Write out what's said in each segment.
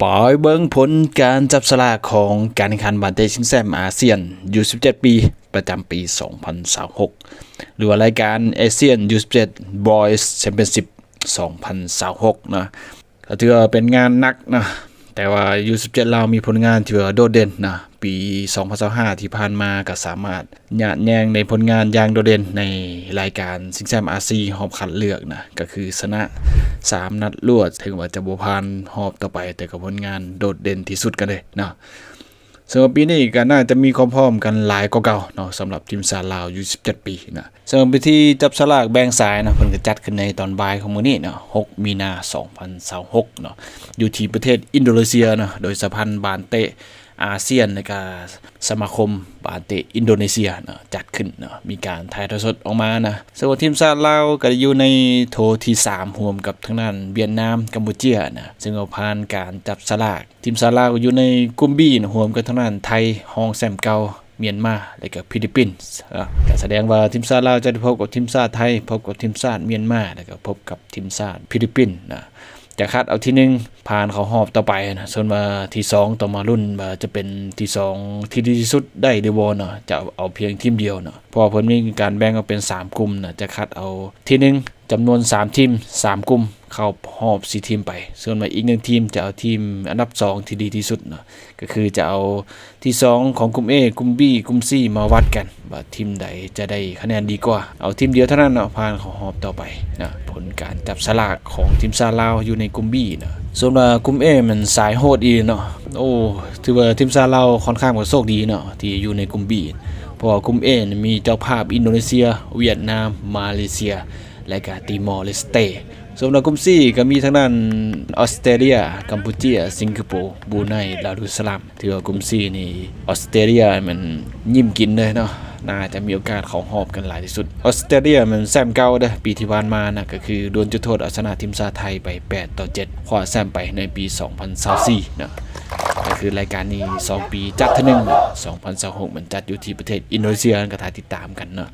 ໄປເບິ່ງຜົນການຈັບສະຫຼາກຂອງການແຂ່ງຂັນບານເຕະຊິງແຊັມອາຊຽນ ຢູສິບເຈັດປີ ປະຈຳປີສອງພັນຊາວຫົກ ຫຼືວ່າລາຍການ ASEAN ຢູສິບເຈັດ Boys Championship ສອງພັນຊາວຫົກເນາະ. ກໍຖືວ່າເປັນງານໜັກເນາະ ແຕ່ວ່າ ຢູສິບເຈັດ ລາວມີຜົນງານທີ່ວ່າໂດດເດັ່ນເນາະ. ປີສອງພັນຊາວຫ້າທີ່ຜ່ານມາກໍສາມາດຍາດແຍ່ງໃນຜົນງານຢ່າງໂດດເດັ່ນໃນລາຍການຊິງແຊັມອາຊີຮອບຄັດເລືອກນະ ກໍຄືຊະນະສາມນັດລວດ, ເຖິງວ່າຈະບໍ່ຜ່ານຮອບຕໍ່ໄປ ແຕ່ກໍຜົນງານໂດດເດັ່ນທີ່ສຸດກັນເລີຍເນາະ. ເຊິ່ງວ່າປີນີ້ກໍໜ້າຈະມີຄວາມພ້ອມກັນຫຼາຍກວ່າເກົ່າເນາະ ສຳລັບທີມຊາດລາວ ຢູສິບເຈັດປີນະ. ເຊິ່ງພິທີຈັບສະຫຼາກແບ່ງສາຍນະ ເພິ່ນກໍຈັດຂຶ້ນໃນຕອນບ່າຍຂອງມື້ນີ້ເນາະ ຫົກມີນາ ສອງພັນຊາວຫົກເນາະ ຢູ່ທີ່ປະເທດອິນໂດເນເຊຍເນາະ ໂດຍສະຫະພັນບານເຕະອາຊຽນ ແລະກະສະມາຄົມບານເຕະອິນໂດເນເຊຍເນາະ ຈັດຂຶ້ນເນາະ ມີການຖ່າຍທອດສົດອອກມານະ. ເຊິ່ງວ່າທີມຊາດລາວກໍໄດ້ຢູ່ໃນໂຖທີສາມ ຮ່ວມກັບທາງດ້ານຫວຽດນາມ, ກຳປູເຈຍນະ. ເຊິ່ງວ່າຜ່ານການຈັບສະຫຼາກ ທີມຊາດລາວກໍຢູ່ໃນກຸ່ມ B ນະ ຮ່ວມກັບທາງດ້ານໄທ ຮອງແຊ້ມເກົ່າ, ມຽນມາ ແລະກະຟີລິບປິນ. ເອີ ກໍສະແດງວ່າທີມຊາດລາວຈະໄດ້ພົບກັບທີມຊາດໄທ, ພົບກັບທີມຊາດມຽນມາ ແລະກະພົບກັບທີມຊາດຟີລິບປິນນະ. ຈະຄັດເອົາທີໜຶ່ງຜ່ານເຂົ້າຮອບຕໍ່ໄປນະ. ສ່ວນວ່າທີສອງ ຕ້ອງມາລຸ້ນວ່າຈະເປັນທີສອງທີ່ດີທີ່ສຸດໄດ້ຫຼືບໍ່ເນາະ, ຈະເອົາພຽງທີມດຽວເນາະ. ເພາະວ່າເພິ່ນມີການແບ່ງອອກເປັນສາມກຸ່ມນະ, ຈະຄັດເອົາທີໜຶ່ງ ຈຳນວນສາມທີມ ສາມກຸ່ມ ເຂົ້າຮອບສີ່ທີມໄປ. ສ່ວນວ່າອີກໜຶ່ງທີມຈະເອົາທີມອັນດັບສອງທີ່ດີທີ່ສຸດເນາະ, ກໍຄືຈະເອົາທີສອງຂອງກຸ່ມ A ກຸ່ມ B ກຸ່ມ C ມາວັດກັນ ວ່າທີມໃດຈະໄດ້ຄະແນນດີກວ່າ. ເອົາທີມດຽວເທົ່ານັ້ນເນາະ ຜ່ານເຂົ້າຮອບຕໍ່ໄປນະ. ຜົນການຈັບສະຫຼາກຂອງທີມຊາດລາວຢູ່ໃນກຸ່ມ B ນະ. ສ່ວນວ່າກຸ່ມ A ມັນສາຍໂຫດອີ່ຫຼີເນາະ. ໂອ້ ຖືວ່າທີມຊາດລາວຂ້ອນຂ້າງວ່າໂຊກດີເນາະ ທີ່ຢູ່ໃນກຸ່ມ B ເພາະວ່າກຸ່ມ A ນີ້ມີເຈົ້າພາບອິນໂດເນເຊຍ, ຫວຽດນາມ, ມາເລເຊຍ ແລະກະຕີມໍເລສເຕ. ສ່ວນໃນກຸ່ມ C ກໍມີທາງດ້ານອອສເຕຣເລຍ, ກຳປູເຈຍ, ສິງກະໂປ, ບຣູໄນ, ດາຣູດາສະລາມ. ຖືວ່າກຸ່ມ C ນີ້ອອສເຕຣເລຍມັນຍິ້ມກິນເລີຍເນາະ, ໜ້າຈະມີໂອກາດເຂົ້າຮອບກັນຫຼາຍທີ່ສຸດ. ອອສເຕຣເລຍມັນແຊ້ມເກົ່າເດີ້, ປີທີ່ຜ່ານມານະ ກໍຄືດວນຈຸດໂທດເອົາຊະນະທີມຊາດໄທໄປແປດຕໍ່ເຈັດ ຄວ້າແຊ້ມໄປໃນປີສອງພັນຊາວສີ່ເນາະ. ກໍຄືລາຍການນີ້ສອງປີຈັດເທື່ອໜຶ່ງ, ສອງພັນຊາວຫົກມັນຈັດຢູ່ທີ່ປະເທດອິນໂດເນເຊຍ, ກໍຖ້າຕິດຕາມກັນເນາະ.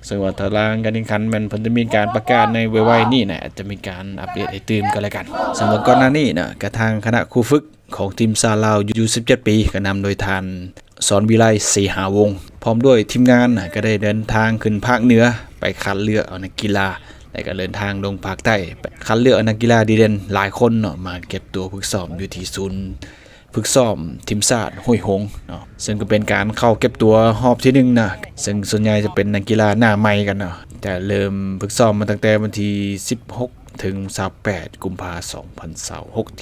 ເຊິ່ງວ່າຕາລາງການແຂ່ງຂັນແມ່ນເພິ່ນຈະມີການປະກາດໃນໄວໆນີ້ນະ, ອາດຈະມີການອັບເດດໃຫ້ຕື່ມກັນແລ້ວກັນ. ເຊິ່ງວ່າກ່ອນໜ້ານີ້ນະ ກະທາງຄະນະຄູຝຶກຂອງທີມຊາດລາວ ຢູສິບເຈັດປີ ກໍນຳໂດຍທ່ານ ສອນວິໄລ ສີຫາວົງ ພ້ອມດ້ວຍທີມງານນະ ກໍໄດ້ເດີນທາງຂຶ້ນພາກເໜືອໄປຄັດເລືອກເອົານັກກິລາ ແລະກໍເດີນທາງລົງພາກໃຕ້ໄປຄັດເລືອກເອົານັກກິລາດີເດັ່ນຫຼາຍຄົນເນາະ ມາເກັບຕົວຝຶກຊ້ອມຢູ່ທີ່ສູນ ຝຶກຊ້ອມທີມຊາດຫ້ວຍຫົງເນາະ, ເຊິ່ງກໍເປັນການເຂົ້າເກັບຕົວຮອບທີໜຶ່ງນະ, ເຊິ່ງສ່ວນໃຫຍ່ຈະເປັນນັກກິລາໜ້າໃໝ່ກັນເນາະ, ຈະເລີ່ມຝຶກຊ້ອມມາຕັ້ງແຕ່ວັນທີສິບຫົກ ເຖິງຊາວແປດ ກຸມພາ ສອງພັນຊາວຫົກ ທີ່